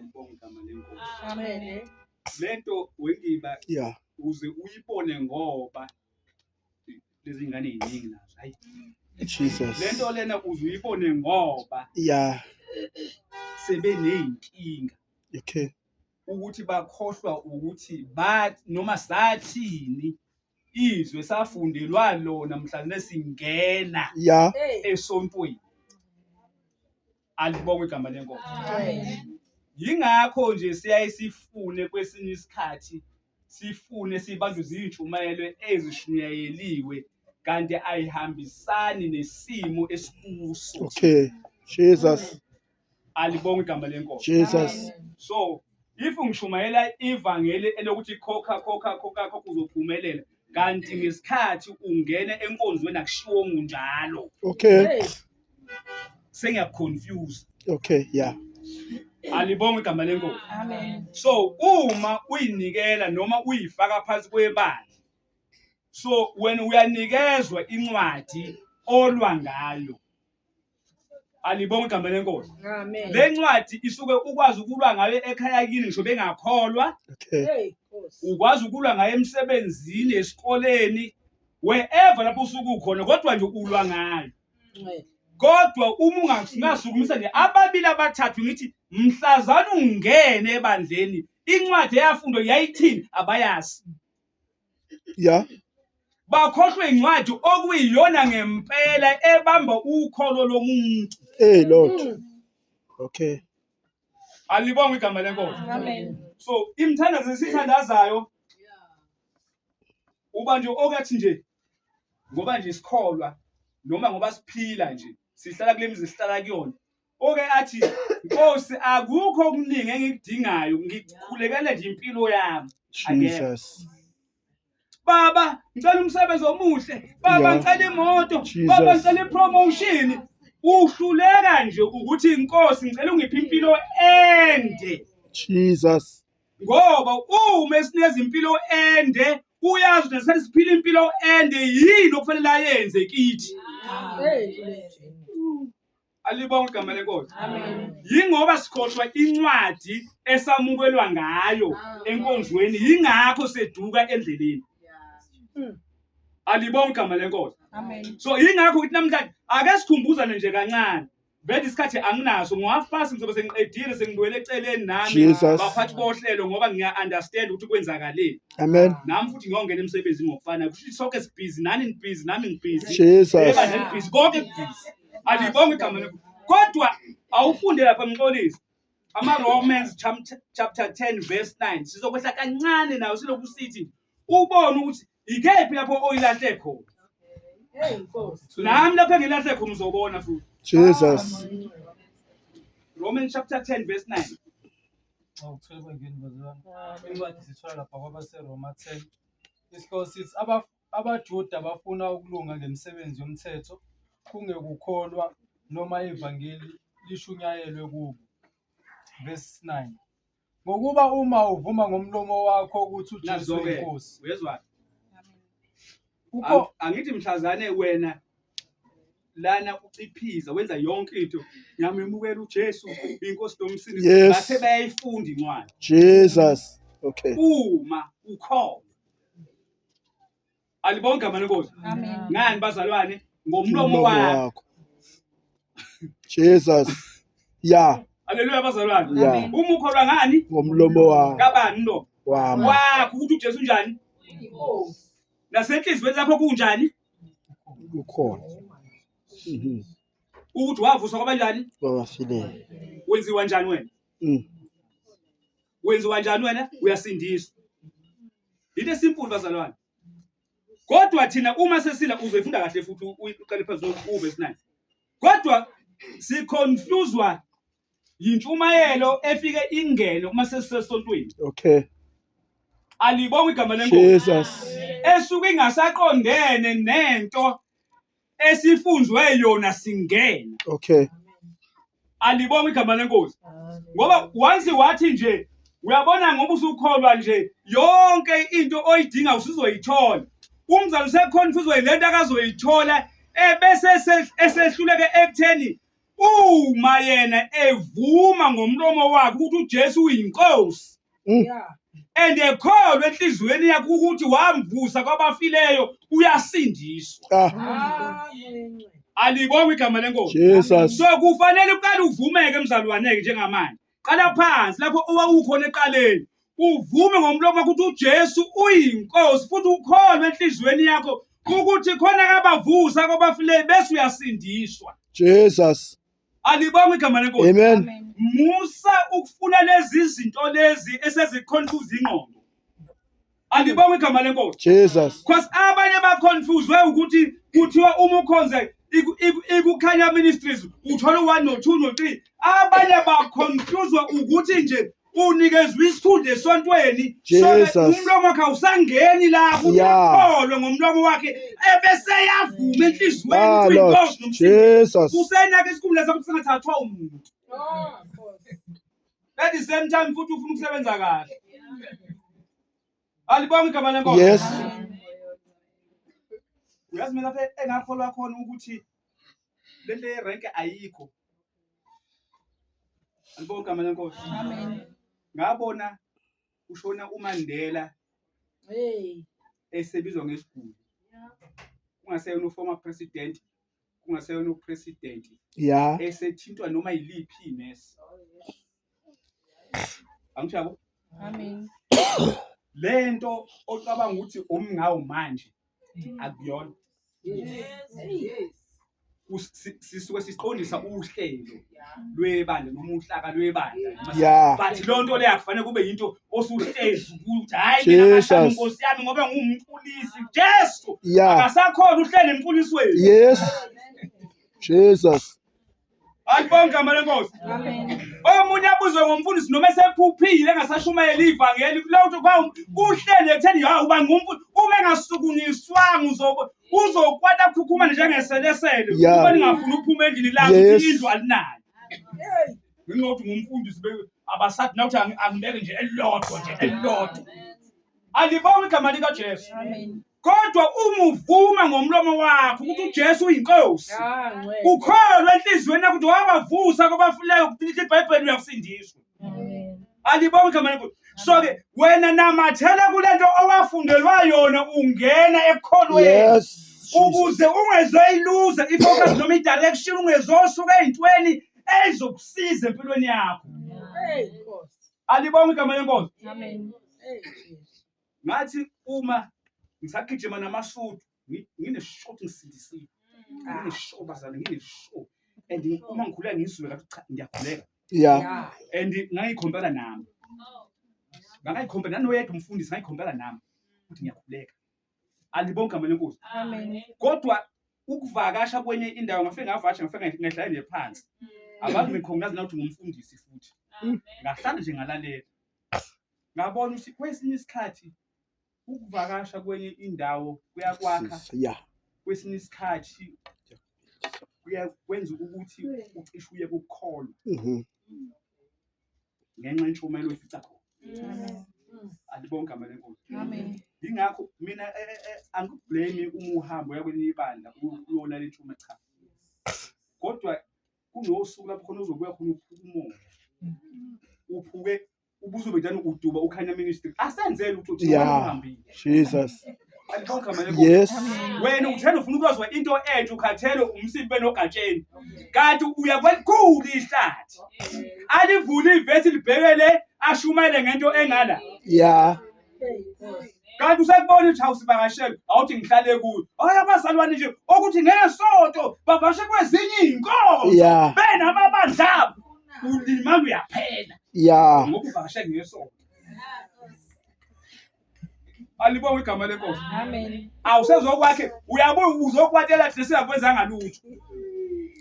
Alibonge igama lenkosi. Amen. Lento wengiba uze uyibone ngoba lezi ngane ziningi nazo. Hayi. Jesus. Lento lena uze uyibone ngoba sebeneyinkinga. Okay. Ukuthi bakhohlwa ukuthi ba noma sathini izwe safundelwa lona mhlazane singena esontweni. Alibongwe igama lenkosi. Amen. Yingakho nje siyaye sifune kwesinye isikhathi sifune sibanjwe zintshumayelo ezishunyayeliwe kanti ayihambisani nesimo esikuso. Okay. Jesus. Alibongwe igama lenkosi. Jesus. So if ngishumayela ivangeli elokuthi khokha khokha khokha khokha uzophumelela kanti ngesikhathi ungena enkonzweni akushiwo njalo. Okay. Sengiyakuconfuse. Okay, yeah. Alibongwe igama lenkosi. Amen. So uma uyinikela noma uyifaka phansi kwebandla so wena uyanikezwa incwadi olwa ngayo. Alibongwe igama lenkosi. Amen. Le ncwadi isuke ukwazi ukulwa ngayo ekhaya kini ngisho bengakholwa. Okay. Hey, Nkosi. Ukwazi ukulwa ngayo emsebenzini, esikoleni, wherever lapho usuke ukhona kodwa nje ulwa ngayo. Kodwa uma ungasukumisa nje ababili abathathu ngithi mhlazana ungene ebandleni incwadi eyafundwa yayithini abayazi. Yeah. Bakhohlwe incwadi okuyiyona ngempela ebamba ukholo lomuntu. Hey Lord. Okay. Alibongwe igama lenkosi. Amen. So imithandazo esithandazayo uba nje okathi nje ngoba nje sikholwa noma ngoba siphila nje sihlala kule mizi sihlala kuyona oke athi Nkosi akukho okuningi engikudingayo ngikhulekela nje impilo yami. Jesus. Baba ngicela umsebenzi omuhle, baba ngicela imoto, baba ngicela ipromotion. Uhluleka nje ukuthi inkosi ngicela ungiphe impilo ende. Jesus. Ngoba uma esinezimpilo ende uyazi ukuthi sesiphila impilo ende yini okufanele ayenze kithi. Alibonge igama lenkosi. Amen. Yingoba sikhohlwa incwadi esamukelwa ngayo enkonzweni yingakho seduka endleleni. Alibonge igama lenkosi. Amen. So yingakho ukuthi namhlanje ake sikhumbuzane nje kancane. Vele isikhathi anginaso ngo-half past ngizobe sengiqedile sengibuyele eceleni nami Jesus. baphathi bohlelo ngoba ngiya understand ukuthi kwenzakaleni. Amen. Nami futhi ngiyongena emsebenzini ngokufanayo. Kusho ukuthi sonke sibhizi nani nibhizi nami ngibhizi. Jesus. Ebandleni libhizi konke kubhizi. Alibonge igama lenkosi. Kodwa awufunde lapha mxolisi. Ama-Romans chapter 10 verse 9. Sizokwehla kancane nayo silokhu sithi ubone ukuthi ikephi lapho oyilahle khona. Hey Nkosi. Nami lapho engilahle khona uzobona futhi. Jesus. Romans chapter 10 verse 9. Awuthole kwengeni bazalwane. Incwadi sithola lapha kwabaseRoma 10. Isihloko sithi abaJuda bafuna ukulunga ngemisebenzi yomthetho kungekukholwa noma ivangeli lishunyayelwe kubo. Verse 9. Ngokuba uma uvuma ngomlomo wakho ukuthi uJesu Nazo-ke uyinkosi. uyezwa Kukho angithi mhlazane wena lana uciphiza wenza yonke into ngiyamemukela uJesu inkosi nomsindisi bathe bayayifunda incwadi. Jesus. Okay. Uma ukhona Alibonge igama lenkosi. Amen. Ngani bazalwane ngomlomo wakho. Jesus. Yeah. Haleluya bazalwane. Yeah. Uma ukholwa ngani? Ngomlomo wakho. Kabani lo? Wami. Wakho ukuthi uJesu unjani? Inkosi. Nasenhlizweni zakho kunjani? Ukhona. Ukuthi wavuswa kwabanjani? Kwabafileyo. Wenziwa njani wena? Wenziwa njani wena? Uyasindiswa. Into esimple bazalwane. Kodwa thina uma sesila uzoyifunda kahle futhi uqale phezulu uverse 9. Kodwa siconfuswa yintshumayelo efike ingene uma sesisesontweni. Okay. Alibonge igama lenkosi. Jesus. Esuke ingasaqondene nento esifunzwe yona singena. Okay. Alibonge igama lenkosi. Ngoba once wathi nje uyabona ngoba usukholwa nje yonke into oyidinga usuzoyithola. Umzali useconfuse lento akazoyithola ebese esehluleke ekutheni Uma yena evuma ngomlomo wakhe ukuthi uJesu uyinkosi and ekholwa enhliziyweni yakhe ukuthi wamvusa kwabafileyo uyasindiswa. Ah. Alibongwe igama lenkosi. Jesus. So kufanele uqale uvumeke mzalwaneke njengamanje. Qala phansi lapho owawukhona eqaleni. Uvume ngomlomo wakho ukuthi uJesu uyinkosi futhi ukholwe enhliziyweni yakho ukuthi khona kabavusa kwabafileyo bese uyasindiswa. Jesus. Alibongwe igama lenkosi. Amen. Musa ukufuna lezi zinto lezi eseziconfuse ingqondo. Alibongwe igama lenkosi. Jesus. Because abanye baconfuse ukuthi kuthiwa uma ukhonze ikukhanya ministries uthola u1 no2 no3 abanye baconfuse ukuthi nje unikezwe isikhundla esontweni Jesus. umlomo wakhe awusangeni lapho ukholwe ngomlomo wakhe ebese yavuma enhliziyweni Ah, ukuthi Lord. uyinkosi nomsindisi Jesus. usenake isikhundla sakho singathathwa umuntu at the same time futhi ufuna ukusebenza kahle alibonge igama lenkosi Yes. uyazi mina lapha engakholwa khona ukuthi lento yerenke ayikho alibonge igama lenkosi Amen. ngabona ushona uMandela Hey. esebizwa ngesiguli kungaseyona uformer president kungaseyona upresident Yeah. esethintwa noma yiliphi inesi angisho yabo Amen. lento ocabanga ukuthi umngawo manje akuyona Yes. Sisuke siqondisa uhlelo lwebandla noma uhlaka lwebandla Yeah. but loo nto leyo akufanele kube yinto osuhlezi ukuthi hhayi mina Jesus. mahlanu nkosi yami ngoba ngumculisi Jesu Yeah. akasakhona uhleli emculisweni Yes. Jesus. Alibonge igama lenkosi. Amen. Omunye abuzwe ngomfundisi noma esephuphile engasashumayeli ivangeli kulokho kwa uhleli ekutheni ya uba ngumfundisi uma engasukunyiswanga uzobe uzokwata khukhumane njengeselesele uma ningafuni ukuphuma endlini lakho indlu alinayo. Ngenxa yokuthi ngumfundisi abasathi nawuthi angibeke nje elilodwa nje elilodwa. Alibonge igama likaJesu. Amen. Kodwa uma uvuma ngomlomo wakho ukuthi uJesu uyinkosi, Ah, ngcwele. ukholwe enhliziyweni yakho ukuthi wabavusa kwabafileyo lithi iBhayibheli uyakusindiswa. Amen. Alibonge igama lenkosi. So ke wena namathela kulento owafundelwa yona ungena ekukholweni. Yes. Ukuze ungezoyiluza ifocus noma i-direction ungezosuka ey'ntweni ezizokusiza empilweni yakho. Hey, Nkosi. Alibonge igama lenkosi. Amen. Hey, Jesu. Ngathi uma ngisagijima namasudu ngineshow ngisindisiwe. Ngineshow bazalwane ngineshow. And uma ngikhuleka ngizwe ngathi cha ngiyakhuleka. Yeah. And ngangikhompela nami. Ngangayikhompela nanoyedwa umfundisi ngayikhompela nami ukuthi ngiyakhuleka. Alibonge igama lenkosi. Amen. Kodwa ukuvakasha kwenye indawo ngafike ngavakasha ngafike ngehlala nje phansi. Abantu ngikhongazi nawuthi ngumfundisi futhi. Ngahlala nje ngalalela. Ngabona ukuthi kwesinye isikhathi ukuvakasha kwenye indawo kuyakwakha Yeah. kwesinye isikhathi kuyakwenza ukuthi ucishe uye kukholwa ngenxa yentshumayelo oyifica khona. Alibonke igama lenkosi. Amen. Yingakho mina angikublame uma uhamba uya kwelinye ibandla uyolala intshumayelo cha. Kodwa kunosuku lapho khona uzobuya khona uphuke umoya. Uphuke ubuzobe njani uduba ukhanya ministry. Asenzele ukuthi uthi Yeah. uhambile. Jesus. Alibonke igama lenkosi. Yes. Wena uthena ufuna ukuzwa into entsha ukhathele umsibi benogatsheni. Kanti uya kwelikhulu ihlathi. Alivule ivesi libhekele ashumayele ngento engala. Yeah. Hey, Nkosi. Kanti usekubona ukuthi awusivakashele awuthi ngihlale kuyo. Hayi abazalwane nje okuthi ngesonto bavashe kwezinye izinkonzo. Yeah. Benamabandla abo. Ulimala uyaphela Yeah. ngoba uvakashe ngesonto. Alibonge igama lenkosi. Amen. Awusezokwakhe uyabuya uzokwatela thina singakwenzanga lutho.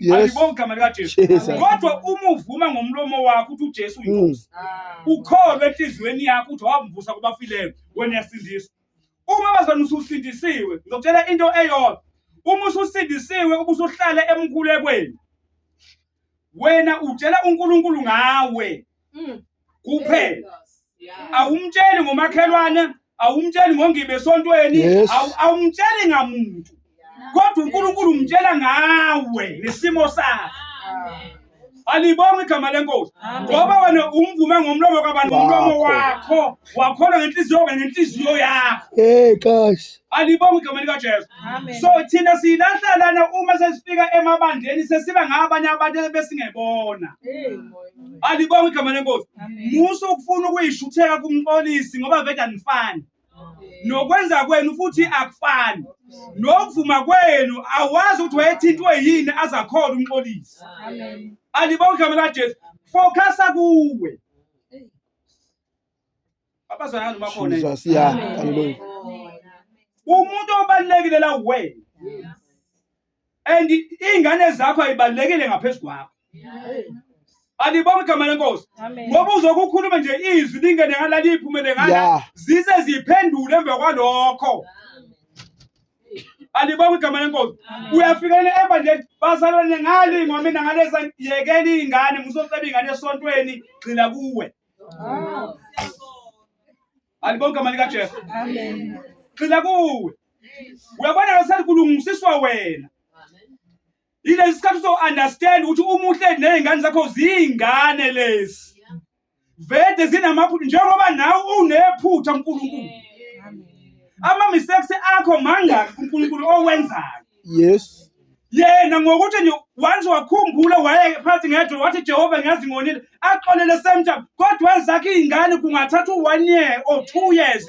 Yes. Alibonge igama likaJesu. Jesus. Kodwa uma uvuma ngomlomo wakho ukuthi uJesu uyinkosi, Ah. ukholwe enhliziyweni yakho ukuthi wamvusa kwabafileyo, wena uyasindiswa. Uma bazalwane ususindisiwe, ngizokutshela into eyodwa. Uma ususindisiwe ubusuhlala emkhulekweni. Wena utshela uNkulunkulu ngawe kuphela. Awumtsheli ngomakhelwane, awumtsheli ngongibe esontweni, Yes. awumtsheli ngamuntu. Kodwa uNkulunkulu umtshela ngawe nesimo sakho. Alibonge igama lenkosi. Ngoba wena umvume ngomlomo kabani ngomlomo wakho, wakholwa ngenhliziyo kanye nenhliziyo yakho. Hey gosh. Alibonge igama likaJesu. So thina silahla lana uma sesifika emabandleni sesiba ngabanye abantu besingebona. Alibonge igama lenkosi. Musa ukufuna ukuyishutheka kumxolisi ngoba vele anifani. Nokwenza kwenu futhi akufani. Nokuvuma kwenu awazi ukuthi wayethintwe yini azakhona umxolisi. Alibonge igama likaJesu. Focusa kuwe. Abazalwane noma khona. Jesus, yeah. Hallelujah. Umuntu obalekile la wena. And ingane zakho ayibalekile ngaphezulu kwakho. Alibonge igama lenkosi. Ngoba uzokukhuluma nje izwi lingene ngala liphumele ngala zize ziphendule emva kwalokho. Alibonge igama lenkosi. Uyafika ebandleni bazalwane ngalingwa mina ngaleza yekela ingane musoceba ingane esontweni gxila kuwe. Alibonge igama likaJesu. Amen. Gxila kuwe. Uyabona lesikhathi kulungisiswa wena. Yilesi sikhathi uzo understand ukuthi uma uhleli nezingane zakho ziyingane lezi. Vede zinamaphutha njengoba nawe unephutha uNkulunkulu. Ama mistakes akho mangaki uNkulunkulu owenzayo. Yes. Yena ngokuthi nje once wakhumbula waye phansi ngedwa wathi Jehova ngiyazi ngonile axolele same time kodwa ezakhe izingane kungathatha u-1 year or 2 years.